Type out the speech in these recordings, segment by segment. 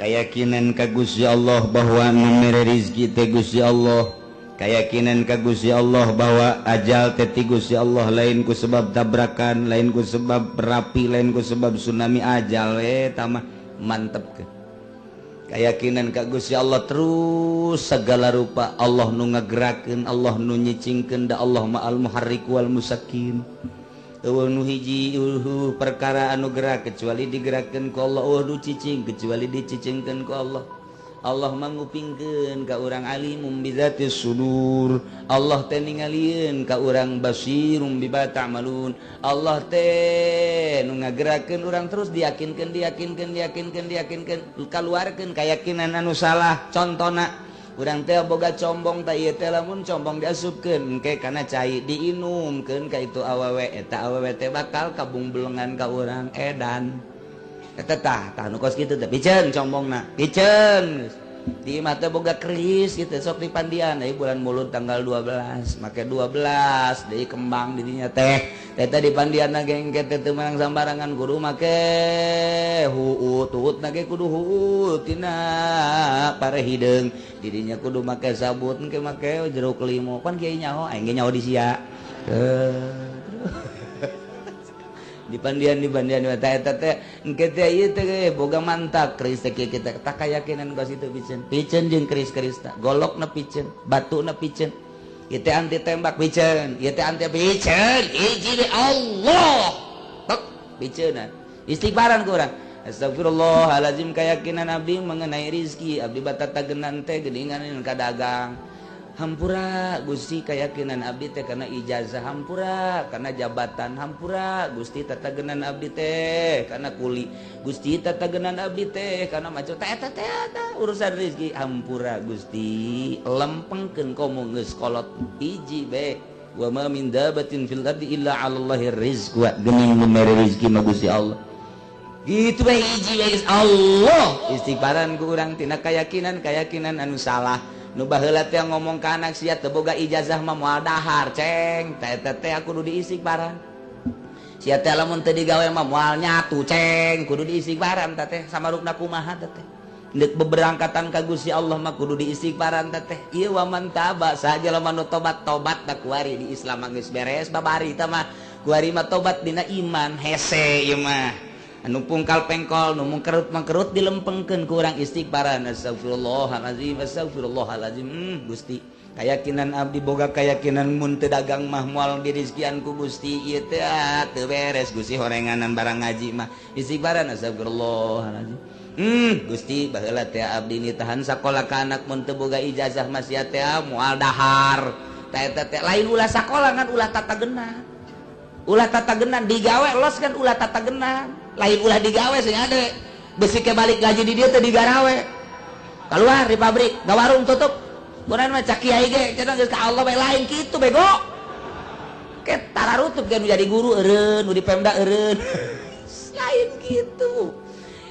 Keyakinan ka Gusti Allah bahwa nu mere rizki teh Gusti Allah, keyakinan ka Gusti Allah bahwa ajal teh ti Gusti Allah, lain ku sebab tabrakan, lain ku sebab berapi, lain ku sebab tsunami, ajal eta mah mantep ke. Keyakinan ka Gusti Allah terus segala rupa Allah nu ngagerakeun, Allah nu nyicingkeun, da Allah ma al muharrik wal musakin. Eueuh nu hiji eueuh perkara anu gerak kecuali digerakkeun ku Allah, eueuh nu cicing kecuali dicicingkeun ku Allah. Allah mangupingkeun ka urang alimum bizatis sudur. Allah teh ningalieun ka urang basirum bima ta'malun. Allah teh nu ngagerakeun urang terus diyakinkeun, diyakinkeun, diyakinkeun, diyakinkeun, kaluarkeun kayakinan anu salah. Contona urang teh boga combong, tah ieu teh lamun combong diasupkeun engke kana cai diinumkeun ka itu awewe, eta awewe teh bakal kabungbelengan ka urang edan. Eta tah tah nu kos kitu teh piceun combongna, piceun. Di imah teh boga keris gitu sok dipandian deui bulan Mulud tanggal 12, make 12 deui kembang di dinya teh. Eta dipandianna ge engke teh teu meunang sambarangan, kudu make huut, huutna ge kudu huut tina pare hideung. Di dinya kudu make sabut, engke make jeruk limo. Pan kiai nyaho, aing ge nyaho di sia. Dipandian dipandian eta eta teh engke teh ieu teh boga mantak keris teh kieu kita tak kayakinan kos itu piceun. Piceun jeung keris-keris tah, golokna piceun, batuna piceun. Ieu teh anti tembak piceun, ieu teh anti piceun, hiji deui Allah. Tek piceunna. Istighfaran ku urang. Astagfirullahalazim, kayakinan abdi mengenai rizki, abdi batatagenan teh geuningan ka dagang. Hampura Gusti kayakinan abdi teh karena ijazah, hampura karena jabatan, hampura Gusti tatagenan abdi teh karena kuli, Gusti tatagenan abdi teh karena macam teh eta teh eta urusan rezeki, hampura Gusti lempengkeun komo geus kolot hiji be wa ma min dabatin fil ardi illa 'alallahi rizq wa geuning nu mere rezeki mah Gusti Allah. Gitu be hiji be Allah istighfaran ku urang tina keyakinan-keyakinan anu salah. Nu baheula teh ngomong ka anak sia teu boga ijazah mah moal dahar ceng, teh teh teh kudu diistighfaran. Sia teh lamun teu digawe mah moal nyatu ceng, kudu diistighfaran teh teh samarupna kumaha teh teh. Deuk beberangkatan ka Gusti Allah mah kudu diistighfaran teh teh. Ieu wa man taba saja lamun nu tobat-tobat da kuari di Islam mah geus beres babari tah mah. Kuari mah tobat dina iman hese ieu mah. Anu pungkal pengkol nu mungkerut mangkerut dilempengkeun ku urang istighfaran astagfirullahalazim astagfirullahalazim. Gusti kayakinan abdi boga kayakinan mun teu dagang mah moal dirizkian ku Gusti ieu teh teu beres Gusti horenganan barang ngaji mah istighfaran astagfirullahalazim. Gusti baheula teh abdi nitahan sakola ka anak mun teu boga ijazah mah sia teh moal dahar. Teh eta teh lain ulah sakola ngan ulah tatagenan. Ulah tatagenan digawe los kan ulah tatagenan. Lain ulah digawe sing ade besi ke balik gaji di dia teh digarawe keluar di pabrik ga warung tutup kunan mah cak kiai ge cenah geus ka Allah bae lain kitu bego ke tararutup ge nu jadi guru eureun nu di Pemda eureun lain kitu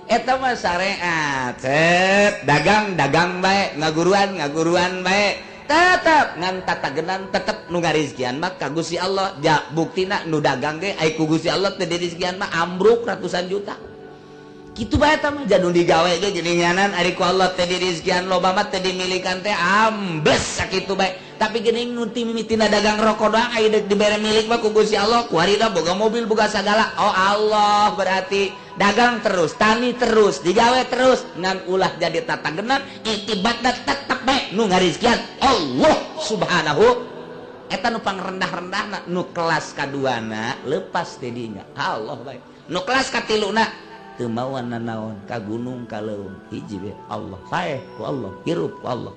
eta mah syariat set dagang dagang bae ngaguruan ngaguruan bae tetep ngan tatagenan tetep nu ngarizkian mah ka Gusti Allah. Ja buktina nu dagang ge ai ku Gusti Allah teu dirizkian mah ambruk ratusan juta. Kitu bae eta mah jadun digawe ge geuninganan ari ku Allah teu dirizkian loba mah teu dimilikan teh ambles sakitu bae. Tapi geuning nu ti mimitina dagang rokok doang ai deuk dibere milik mah ku Gusti Allah kuari da boga mobil boga sagala. Oh Allah berarti dagang terus, tani terus, digawe terus ngan ulah jadi tatagenan ikibatna tetep bae nu ngarizkian Allah Subhanahu. Eta nu pangrendah-rendahna nu kelas kaduana lepas ti dinya Allah bae. Nu kelas katiluna teu mawa nanaon ka gunung ka leuweung hiji bae Allah paeh ku Allah hirup ku Allah.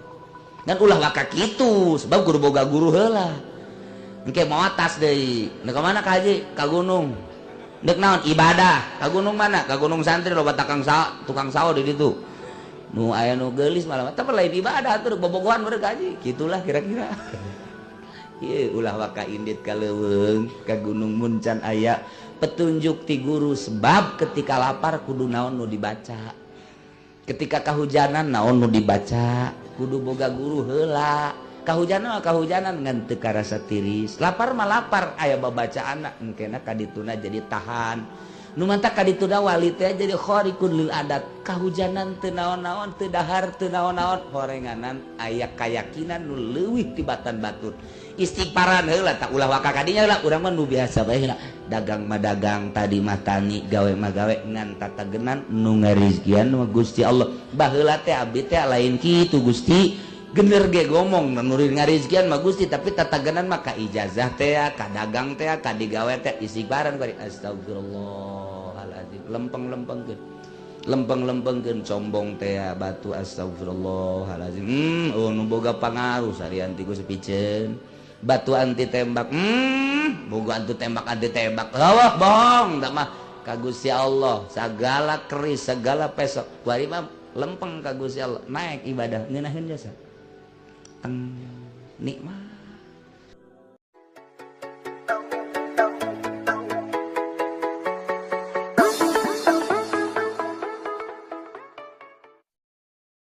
Ngan ulah waka kitu sebab guru boga guru heula engke mau atas deui nek ka mana ka haji ka gunung dek naon ibadah ka gunung mana ka gunung santri loba tukang sawo di ditu nu aya nu geulis malah tapi lain ibadah atuh bobogohan mereka haji gitulah kira-kira. Ieu ulah waka indit ka leuweung ka gunung mun can aya petunjuk ti guru sebab ketika lapar kudu naon nu dibaca, ketika kahujanan naon nu dibaca, kudu boga guru heula. Kahujanan mah kahujanan ngan teu karasa tiris, lapar mah lapar aya babacaanna engkena ka dituna jadi tahan. Nu mantak ka ditu da wali teh jadi khariqun lil adat, kahujanan teu naon-naon, teu dahar teu naon-naon, horenganan aya kayakinan nu leuwih tibatan batur. Istighfaran heula tak ulah waka kadinya lah, urang mah nu biasa bae heula. Dagang mah dagang, tadi mah tani, gawe mah gawe, ngan tatagenan nu ngarizkian mah Gusti Allah. Baheula teh abdi teh lain kitu Gusti, gener ge ngomong nu ngarizkian mah Gusti, tapi tatagenan mah ka ijazah teh, ka dagang teh, ka digawe teh istighfaran bari astagfirullahalazim, lempeng-lempengkeun, lempeng-lempengkeun combong teh batu astagfirullahalazim. Oh nu boga pangaruh sarian ti Gusti piceun batu anti tembak, boga anti tembak, anti tembak. Lawah bohong tak mah ka Gusti Allah, segala keris, segala pesok bari mah lempeng ka Gusti Allah, naik ibadah ngeunaheun jasa. Teng nikmat.